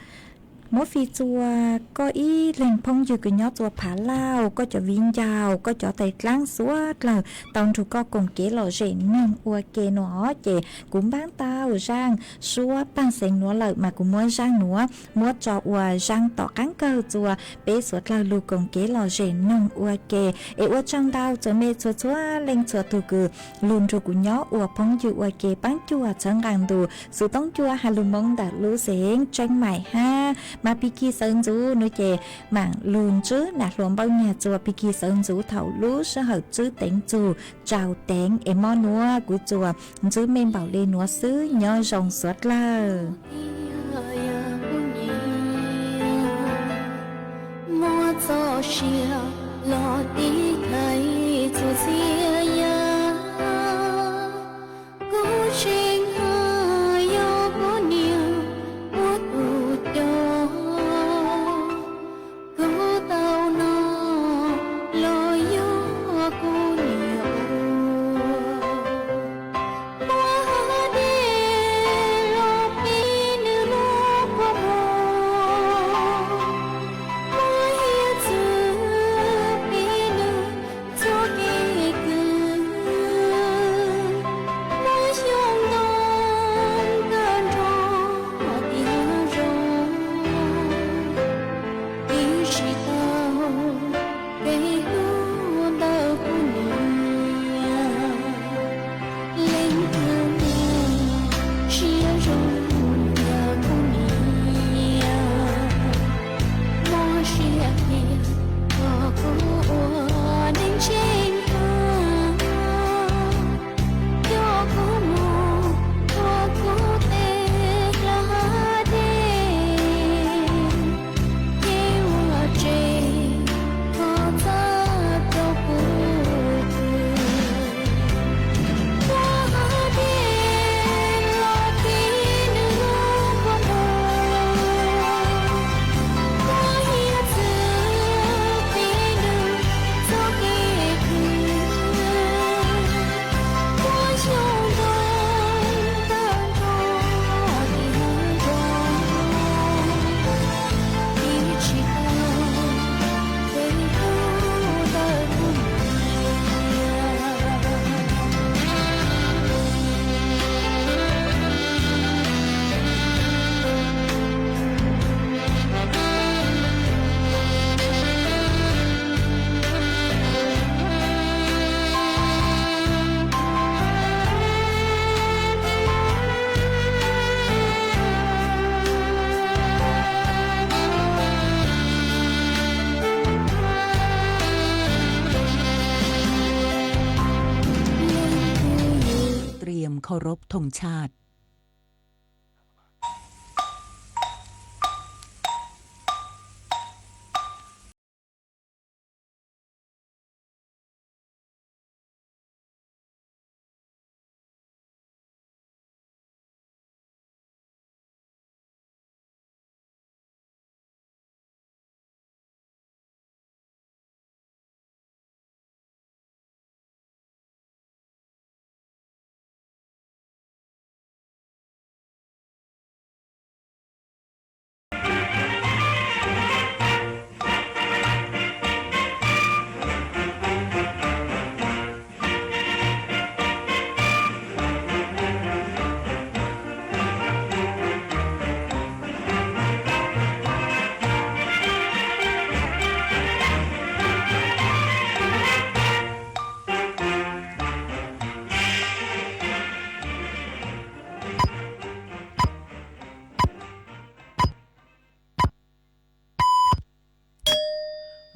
muab fij txuas koj ib leeg phooj ywg kws nyob txuas Phav Lauj, koj cov viv ncaus, koj cov tais dlaab suav dlawg tau nrug koj koom kev lom zem noog ua ke no ces kuv npaab tau zaaj suab paaj xeev nuav lawm mas kuv muab zaaj nuav muab tso ua zaaj tom qaab kawg txuas peb suav dlawg lug koom kev lom zem noog ua ke. Es ua tsaug ntau txuas mej txhua txhua leej txhua tug kws lug nrug kuv nyob ua phooj ywg ua ke paab cuam txhawb nqaa ntus xwb toob cuab has lug Moob ntawm lub xeev Tseeb Maim hab mas Pig Kig Sawv Ntxuv no ces maam lug ntsib nam hluas Npauj Nyag txuas Pig Kig Sawv Ntxuv thaum lub sij hawm tswb teev txug tsau teev es mob nuav kuv txuas ntsib mej npaum le nuav xwb, nyob zoo suav dlawg. Muab txoj sia los tiv thaiv txhua txhia yam, kuv tseem haj yog poj niam muaj tus coj, kuv tau noj los yog kuv niam ua. เคารพธงชาติ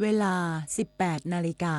เวลา สิบแปดนาฬิกา